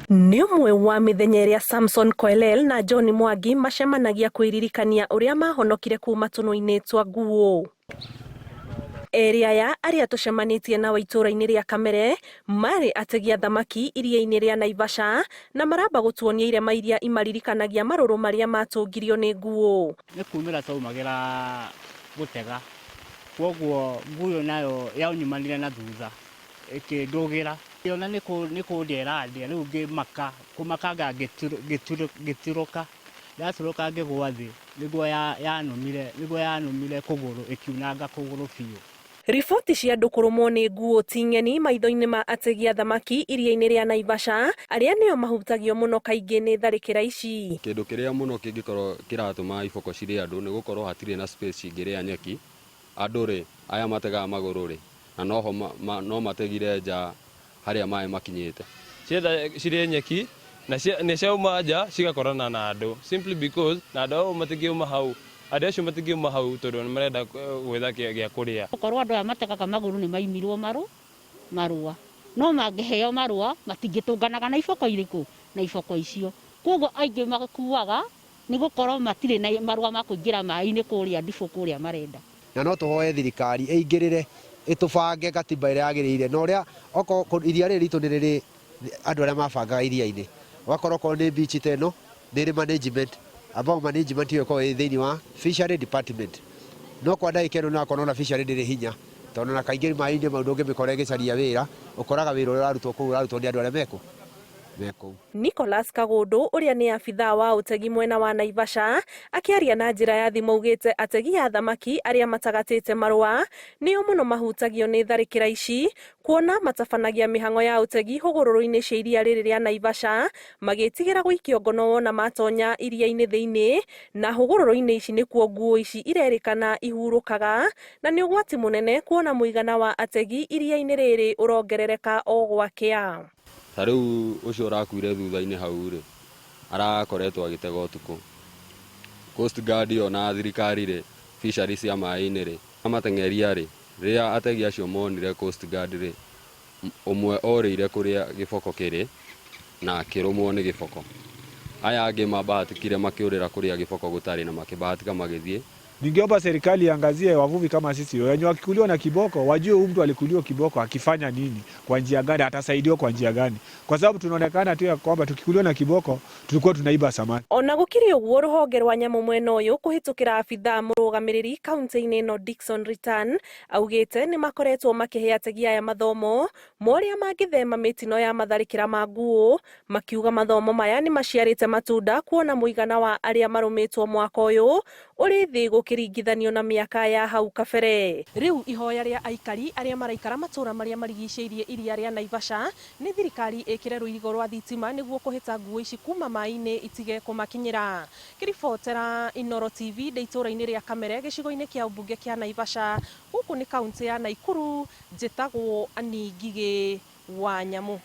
Nĩ ũmwe wa mĩthenya ĩrĩa Samson Koelel na John Mwangi macemanagia kwĩririkania ũrĩa mahonokire kuma tũnua-inĩ twa nguũ. Erĩ aya arĩa tũcemanĩtie nao itũũra-inĩ rĩa Kamere marĩ ategi a thamaki iria-inĩ rĩa Naivasha na maramba gũtuonia irema iria imaririkanagia marũrũ marĩa matũngirio nĩ nguũ. Nĩ kumĩra twaumagĩra gũtega, kwoguo nguũ nayo yanyumanire na thutha ĩkĩndũgĩra. Ngĩona nĩ kũndĩa ĩrandĩa rĩu ngĩmaka, kũmaka anga ngĩturũka. Ndaturũka ngĩgwa thĩ nĩguo yanũmire, nĩguo yanũmire kũgũrũ ĩkiunanga kũgũrũ biũ. Riboti cia andũ kũrũmwo nĩ nguũ ti ng'eni maitho-inĩ ma ategi a thamaki iria-inĩ rĩa Naivasha, arĩa nĩo mahutagio mũno kaingĩ nĩ tharĩkĩra ici. Kĩndũ kĩrĩa mũno kĩngĩkorwo kĩratũma iboko cirĩe andũ nĩ gũkorwo hatirĩ na space cingĩrĩa nyeki. Andũ rĩ, aya mategaga magũrũ rĩ, na noho no mategire nja harĩa maĩ makinyĩte. Cietha cirĩe nyeki na nĩ ciauma nja cigakorana na andũ simply because na andũ au matingĩuma hau, andũ acio matingĩuma hau tondũ nĩ marenda gwetha gĩa kũrĩa. Okorwo andũ aya mategaga magũrũ nĩ maimirwo marũa, no mangĩheo marũa matingĩtũnganaga na iboko irĩkũ? Na iboko icio. Kwoguo aingĩ makuaga nĩ gũkorwo matirĩ na marũa ma kũingĩra maĩ-inĩ kũrĩa ndibũ kũrĩa marenda. Na no tũhoe thirikari ĩingĩrĩre ĩtũbange katiba ĩrĩa yagĩrĩire na ũrĩa okorwo iria rĩrĩ ritũ nĩ rĩrĩ andũ arĩa mabangaga iria-inĩ, ũgakora okorwo nĩ beach ta ĩno nĩ ĩrĩ management ambao management ĩyo ĩkoragwo ĩ thĩinĩ wa fishery department. No kwa ndagĩka ĩno nĩ ũrakora ona fishery ndĩrĩ hinya tondũ ona kaingĩ maĩ-inĩ mau ndũngĩmĩkora ĩgĩcaria wĩra, ũkoraga wĩra ũrĩa ũrarutwo kũu ũrarutwo nĩ andũ arĩa mekũ me kũu. Nicholas Kagũndũ ũrĩa nĩ abithaa wa ũtegi mwena wa Naivasha akĩaria na njĩra ya thimũ augĩte ategi a thamaki arĩa matagatĩte marũa nĩo mũno mahutagio nĩ tharĩkĩra ici kuona matabanagia mĩhang'o ya ũtegi hũgũrũrũ-inĩ cia iria rĩrĩ rĩa Naivasha magĩtigĩra gũikio ngono wona matonya iria-inĩ thĩinĩ na hũgũrũrũ-inĩ ici nĩkuo nguũ ici irerĩkana ihurũkaga na nĩ ũgwati mũnene kuona mũigana wa ategi iria-inĩ rĩrĩ ũrongerereka o gwakĩa. Ta rĩu ũcio ũrakuire thutha-inĩ hau-rĩ, arakoretwo agĩtega ũtukũ. Coast Guard ĩyo na thirikari-rĩ, fishery cia maĩ-inĩ-rĩ, amateng'eria-rĩ, rĩrĩa ategi acio monire Coast Guard-rĩ, ũmwe orĩire kũrĩa gĩboko kĩrĩ na akĩrũmwo nĩ gĩboko. Aya angĩ mabahatikire makĩũrĩra kũrĩa gĩboko gũtarĩ na makĩbahatika magĩthiĩ. Ningeomba serikali iangazie wavuvi kama sisi wenye wakikuliwa na kiboko wajue huyu mtu alikuliwa kiboko akifanya nini, kwa njia gani, atasaidiwa kwa njia gani, kwa sababu tunaonekana tu ya kwamba tukikuliwa na kiboko tulikuwa tunaiba samaki. Ona gũkĩrĩ ũguo rũhonge rwa nyamũ mwena ũyũ kũhĩtũkĩra abithaa mũrũgamĩrĩri kaunti-inĩ ĩno Dickson Return augĩte nĩ makoretwo makĩhe ategi aya mathomo ma ũrĩa mangĩthema mĩtino ya matharĩkĩra ma nguũ Makiuga mathomo maya nĩ maciarĩte matunda kuona mũigana wa arĩa marũmĩtwo mwaka ũyũ ũrĩ thĩ gũkĩringithanio na mĩaka ya hau kabere. Rĩu ihoya rĩa aikari arĩa maraikara matũra marĩa marigicĩirie iria rĩa Naivasha nĩ thirikari ĩkĩre rũirigo rwa thitima nĩguo kũhĩta nguũ ici kuma maĩ-inĩ itige kũmakinyĩra. Ngĩribotera Inooro TV ndĩ itũra-inĩ rĩa Kamere gĩcigo-inĩ kĩa ũmbunge kĩa Naivasha gũkũ nĩ kauntĩ ya Naikuru, njĩtagwo Annie Ngigĩ wa Nyamũ.